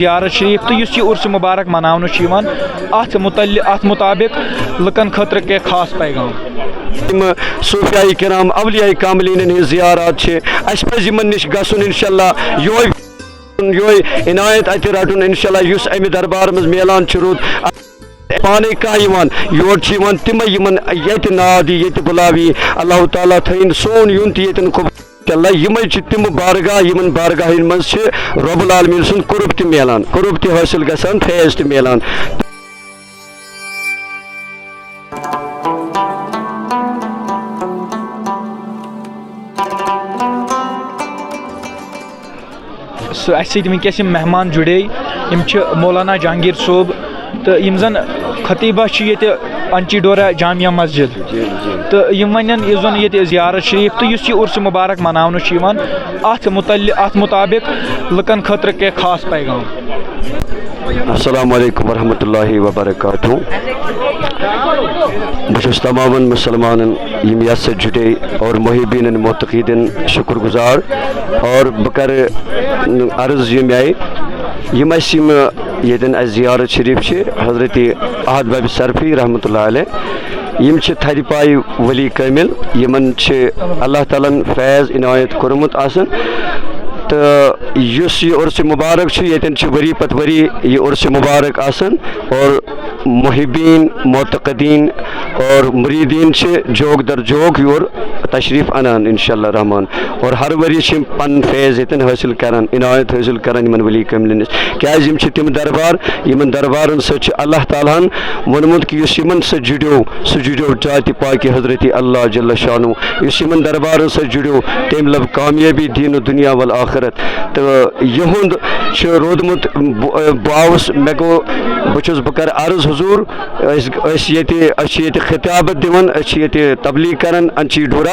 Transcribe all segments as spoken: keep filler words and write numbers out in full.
زیارت شریف تہٕ یُس یہِ عرس مبارک مناونہٕ چھُ یِوان، اَتھ متعلق، اَتھ مُطابق لُکن خٲطرٕ کینٛہہ خاص پیغام؟ یِم صوفیاء کرام، اولیاء کاملینن ہٕنٛز زیارات چھِ، اَسہِ پَزِ یِمن نِش گژھُن انشاءاللہ، یِہوٚے، یِہوٚے عنایت اَتہِ رَٹُن انشاءاللہ، یُس اَمہِ دربارٕ منٛز میلان چھُ رُت۔ پانے کانٛہہ یِوان، یور چھِ یِوان تِمے یِمن ییٚتہِ ناد یی، ییٚتہِ بُلاو یی۔ اللہ تعالیٰ تھٲیِن سون یُن تہِ ییٚتٮ۪ن قبول۔ اللہ، یِمے چھِ تِم بارگاہ، یِمن بارگاہن منٛز چھِ رب العالمین سُنٛد قرب تہِ میلان، قرب تہِ حٲصِل گژھان، فیض تہِ میلان۔ سُہ اَسہِ سۭتۍ وٕنکیٚس یِم مہمان جُڑے، یِم چھِ مولانا جہانگیر صٲب تہٕ یِم زَن خطیبہ چھِ ییٚتہِ انچی ڈورہ جامع مسجد۔ تہٕ یِم وَنن یُس زَن ییٚتہِ زیارت شریف تہٕ یُس یہِ عرس مبارک مناونہٕ چھُ یِوان، اَتھ متعلق، اَتھ مُطابق لُکن خٲطرٕ کینٛہہ خاص پیغام۔ السلام علیکم ورحمۃ اللہ وبرکاتہ۔ بہٕ چھُس تمامن مسلمانن یِم یتھ سۭتۍ جُڑے اور محبین معتقدین شکر گزار، اور بہٕ کرٕ عرض ییٚمہِ آیہِ، یِم اَسہِ یِم ییٚتٮ۪ن اَسہِ زیارت شریف چھِ حضرت احد باب صرفی رحمۃ اللہ علیہ، یِم چھِ تھدِ پایہِ ولی کٲمل، یِمن چھِ اللہ تعالیٰ ہن فیض عنایت کوٚرمُت آسان۔ تہٕ یُس یہِ عرس مبارک چھُ، ییٚتٮ۪ن چھِ ؤری پتہٕ ؤری یہِ عرس مبارک آسان، اور محبین، معتقدین اور مریدین چھِ جوک در جوک یور تشریف انان انشاءاللہ رحمان، اور ہر ؤری چھِ یِم پنُن فیض ییٚتٮ۪ن حٲصِل کران، عنایت حٲصِل کران یِمن ولی کٲملن نِش، کیازِ یِم چھِ تِم دربار، یِمن دربارن سۭتۍ چھُ اللہ تعالیٰ ہن ووٚنمُت کہِ یُس یِمن سۭتۍ جُڑیو، سُہ جُڑیو ذاتِ پاکِ حضرت اللہ جل شانہ۔ یُس یِمن دربارن سۭتۍ جُڑیو، تٔمۍ لب کامیٲبی دین و دنیا والآخرت۔ تہٕ یِہُنٛد چھُ روٗدمُت، بہٕ، بہٕ آوُس، مےٚ گوٚو، بہٕ چھُس، بہٕ کرٕ عرض حضور، أسۍ، أسۍ ییٚتہِ، أسۍ چھِ ییٚتہِ خطابت دِوان، أسۍ چھِ ییٚتہِ تبلیغ کران انچی ڈورا،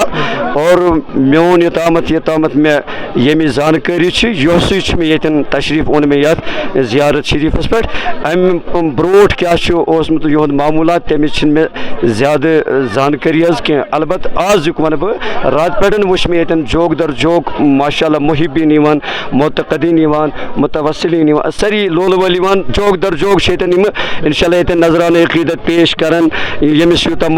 اور میون یوٚتامَتھ، یوٚتامَتھ مےٚ ییٚمِچ زانکٲری چھِ، یۄسٕے چھِ مےٚ ییٚتٮ۪ن تشریٖف اوٚن مےٚ یَتھ زیارت شریٖفَس پٮ۪ٹھ۔ اَمہِ برونٛٹھ کیٛاہ چھُ اوسمُت یِہُنٛد معموٗلات، تَمِچ چھِنہٕ مےٚ زیادٕ زانکٲری حظ کینٛہہ۔ البتہ آزُک وَنہٕ بہٕ، راتہٕ پٮ۪ٹھ وٕچھ مےٚ ییٚتٮ۪ن جوک در جوک، ماشاء اللہ، محبین یِوان، معتقدین یِوان، متوسلین یِوان، سٲری لولہٕ وٲلۍ یِوان، جوک در جوک چھِ ییٚتٮ۪ن یِم، انشاء اللہ، ییٚتٮ۪ن نذرانہ عقیدت پیش کران، ییٚمِس یوٗتاہ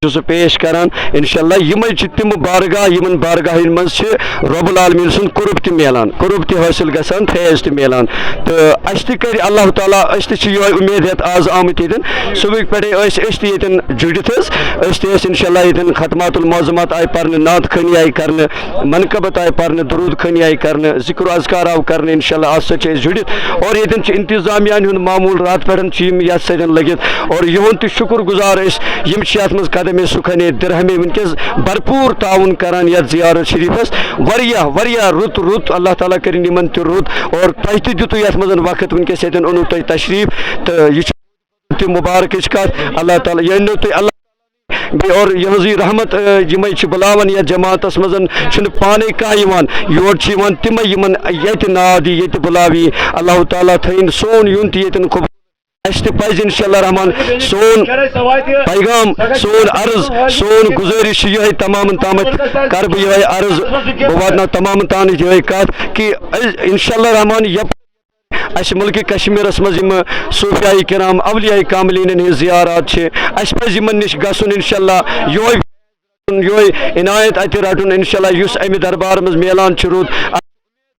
چھُ سُہ پیش کران۔ انشاءاللہ، یِمے چھِ تِم بارگاہ، یِمن بارگاہن منٛز چھِ رب العالمین سُنٛد قرب تہِ میلان، قرب تہِ حٲصِل گژھان، فیض تہِ میلان۔ تہٕ اَسہِ تہِ کرِ اللہ تعالیٰ، أسۍ تہِ چھِ یِہوٚے اُمید ہٮ۪تھ آز آمٕتۍ ییٚتٮ۪ن۔ صُبحٕکۍ پٮ۪ٹھے ٲسۍ أسۍ تہِ ییٚتٮ۪ن جُڑِتھ حظ۔ أسۍ تہِ ٲسۍ انشاءاللہ ییٚتٮ۪ن ختمات المعظمات آیہِ پرنہٕ، نعت خوٲنی آیہِ کرنہٕ، منقبت آیہِ پرنہٕ، درود خوٲنی آیہِ کرنہٕ، ذکر و اذکار آو کرنہٕ، انشاءاللہ اَتھ سۭتۍ چھِ أسۍ جُڑِتھ۔ اور ییٚتٮ۪ن چھِ انتظامیہ ہن ہُنٛد معموٗل، راتہٕ پٮ۪ٹھ چھِ یِم یَتھ سۭتۍ لٔگِتھ۔ اور یِہُنٛد تہِ شُکر گُزار أسۍ، یِم چھِ یَتھ منٛز قدمِ سخنِ درہمِ وٕنکیٚس بھرپوٗر تعاوُن کران یَتھ زیارت شریٖفَس۔ واریاہ، واریاہ رُت، رُت، اللہ تعالیٰ کٔرِنۍ یِمن تہِ رُت۔ اور تۄہہِ تہِ دیُتوٕ یَتھ منٛز وقت، وٕنکیٚس ییٚتٮ۪ن اوٚنوٕ تۄہہِ تشریٖف، تہٕ یہِ چھُ تہِ مُبارکٕچ کَتھ۔ اللہ تعالیٰ، یہِ أنِو تُہۍ اللہ بیٚیہِ اور یِہٕنٛزٕے رحمت، آ، یِمے چھِ بُلاوان یَتھ جماعتَس منٛز، چھُنہٕ پانَے کانٛہہ یِوان، یور چھِ یِوان تِمَے یِمَن ییٚتہِ ناد یی، ییٚتہِ بُلاو یی۔ اللہ تعالیٰ تھٲیِن سون یُن تہِ ییٚتٮ۪ن قبوٗل۔ اَسہِ تہِ پَزِ انشاءاللہ رحمان سون پیغام، سون عرض، سون گُزٲرِش چھِ یِہوٚے تمامَن تامَتھ کَرٕ بہٕ یِہوٚے عرض، بہٕ واتناو تمامَن تام یِہوٚے کَتھ کہِ أسۍ انشاءاللہ رحمان یَپٲرۍ اَسہِ مُلکہِ کشمیٖرَس منٛز یِم صوٗفیاے کرام، اولیاے کاملینَن ہٕنٛز زیارات چھِ، اَسہِ پَزِ یِمَن نِش گژھُن انشاءاللہ، یِہوٚے یِہوٚے عنایت اَتہِ رَٹُن انشاءاللہ، یُس اَمہِ دربار منٛز میلان چھُ رُت۔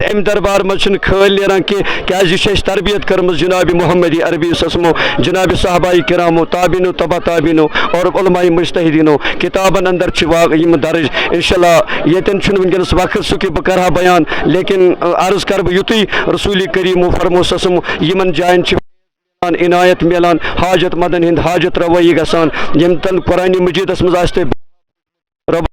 اَمہِ دربار منٛز چھُنہٕ خٲلۍ نیران کینٛہہ، کیٛازِ یہِ چھِ اَسہِ تربیت کٔرمٕژ جناب محمد عربی صٲبَو، جناب صحابہ کرامو، تابعینو، تبع تابعینو اور علماء مجتہدینو۔ کتابَن اندر چھِ وا-، یِم درج۔ انشاءاللہ ییٚتٮ۪ن چھُنہٕ وٕنکیٚنَس وقت سُہ کہِ بہٕ کَرٕ ہا بیان، لیکن، ٲ، عرض کَرٕ بہٕ یُتُے، رسوٗلِ کریٖمو فرمو صٲبَو، یِمَن جایَن چھِ عنایت میلان، حاجت مندن ہٕنٛد حاجت روائی گژھان، یِم تن قرآن مجیدس منٛز آسہِ تۄہہِ رب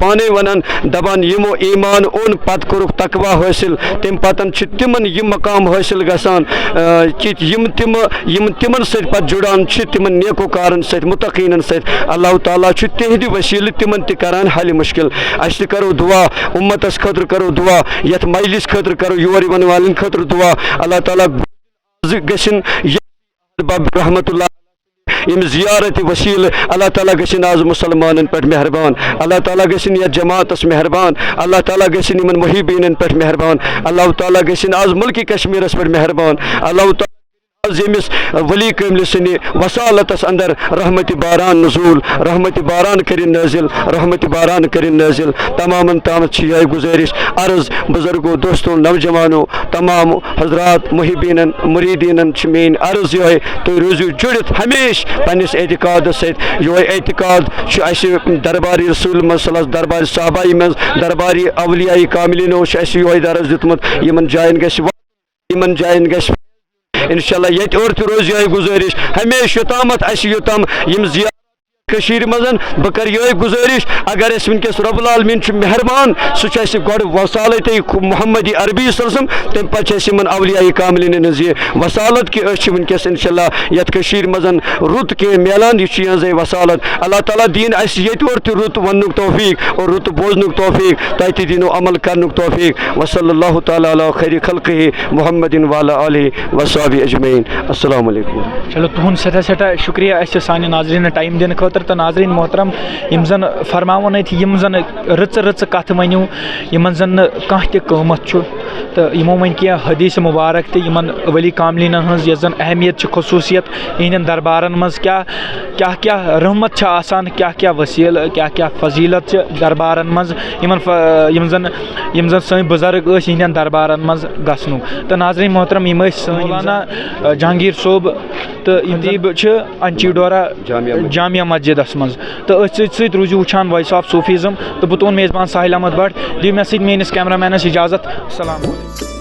پانے ونان، دپان، یِمو ایمان اوٚن، پتہٕ کوٚرُکھ تقوی حٲصِل، تمہِ پتن چھِ تِمن یہِ مقام حٲصِل گژھان، آ، کہِ یِم تِم، یِم تِمن سۭتۍ پتہٕ جُڑان چھِ، تِمن نیکوکارن سۭتۍ، متقیٖنن سۭتۍ۔ اللہ تعالیٰ چھُ تِہنٛدِ وسیلہٕ تِمن تہِ کران حل مشکل۔ اسہِ تہِ کرو دعا، اُمتس خٲطرٕ کرو دعا، یتھ مجلس خٲطرٕ کرو، یور یِوان والٮ۪ن خٲطرٕ دعا۔ اللہ تعالیٰ گٔژھِن یہِ باب رحمت اللہ ییٚمہِ زیارت وسیلہٕ اللہ تعالیٰ گٔژھِنۍ آز مُسلمانن پٮ۪ٹھ مہربان، اللہ تعالیٰ گٔژھِنۍ یتھ جماعتس مہربان، اللہ تعالیٰ گٔژھِنۍ یِمن محبیٖنن پٮ۪ٹھ مہربان، اللہ تعالیٰ گٔژھِنۍ آز ملکہِ کشمیرس پٮ۪ٹھ مہربان، اللہ تعالیٰ آز ییٚمِس ولی کٲملہِ سٕنٛدِ وسالتس اندر رحمتِ باران نزول، رحمتِ باران کٔرِن نٲزِل، رحمتِ باران کٔرِن نٲزِل۔ تمامن تامتھ چھِ یِہوٚے گُزٲرِش، عرض، بُزرگو، دوستو، نوجوانو، تمام حضرات، محبیٖنن، مُریٖدیٖنن چھِ میٛٲنۍ عرض یِہوٚے، تُہۍ روٗزِو جُڑِتھ ہمیشہِ پنٛنِس اعتقادس سۭتۍ۔ یِہوٚے اعتقاد چھُ اَسہِ دربارِ رسول منٛز، صلی اللہ، دربارِ صحابہ منٛز، دربارِ اولیاء کاملینو چھُ اَسہِ یِہوٚے درس دیُتمُت۔ یِمن جاین گژھِ وا-، یِمن جاین گژھِ، انشاءاللہ، ییٚتہِ اورٕ تہِ روزِ یِہوٚے گُزٲرِش ہمیشہِ، یوٚتامتھ اَسہِ یوٚتام یِم زیارت کٔشیٖرِ منٛز۔ بہٕ کَرٕ یِہوٚے گُزٲرِش، اگر اَسہِ وٕنکیٚس رب العالمین چھُ مہربان، سُہ چھُ اَسہِ گۄڈٕ وصالت محمدی عربی صلی اللہ علیہ وسلم، تَمہِ پَتہٕ چھِ اَسہِ یِمَن اولیاء کاملینَن ہٕنٛز یہِ وصالت، کہِ أسۍ چھِ وٕنکیٚس انشاءاللہ یَتھ کٔشیٖرِ منٛز رُت کینٛہہ میلان، یہِ چھُ یِہٕنٛزٕے وصالت۔ اللہ تعالیٰ دِیِن اَسہِ ییٚتہِ اورٕ تہِ رُت وَننُک توفیٖق اور رُت بوزنُک توفیٖق، تۄہہِ تہِ دِنو عمل کَرنُک توفیٖق۔ وصلی اللہ تعالیٰ علی خیر خلقہ محمد وعلی آلہ وصحبہ اجمعین۔ السلام علیکم۔ چلو، تُہُنٛد سٮ۪ٹھاہ سٮ۪ٹھاہ شُکریہ اَسہِ سانہِ ناظریٖنَن ٹایم دِنہٕ خٲطرٕ۔ تہٕ ناظریٖن محترم، یِم زَن فرماوُن ٲتۍ، یِم زَن رٕژٕ رٕژٕ کَتھٕ ؤنِو، یِمَن زَن نہٕ کانٛہہ تہِ قۭمَتھ چھُ، تہٕ یِمو ؤنۍ کینٛہہ حدیث مبارک تہِ یِمَن ولی کاملینَن ہٕنٛز، یۄس زَن اہمیت چھِ خصوٗصیت یِہِنٛدٮ۪ن دربارَن منٛز، کیٛاہ کیٛاہ کیٛاہ رحمت چھِ آسان، کیٛاہ کیٛاہ وسیٖلہٕ، کیٛاہ کیٛاہ فضیلت چھِ دربارَن منٛز، یِمَن ف-، یِم زَن یِم زَن سٲنۍ بُزرگ ٲسۍ، یِہِنٛدٮ۪ن دربارَن منٛز گژھنُک۔ تہٕ ناظریٖن محترم، یِم ٲسۍ سٲنۍ مولانا، اَ، جہانگیٖر صٲب، تہٕ یِم تہِ چھِ انچی ڈورا جامعہ مسجد۔ جامعہ مسجدَس منٛز۔ تہٕ أتھۍ سۭتۍ سۭتۍ روٗزِو وٕچھان Voice of Sufism۔ تہٕ بہٕ تُہُنٛد میزبان ساحل احمد بٹ، دِیِو مےٚ سۭتۍ میٛٲنِس کیمرہ مینَس اِجازت۔ السلام علیکم۔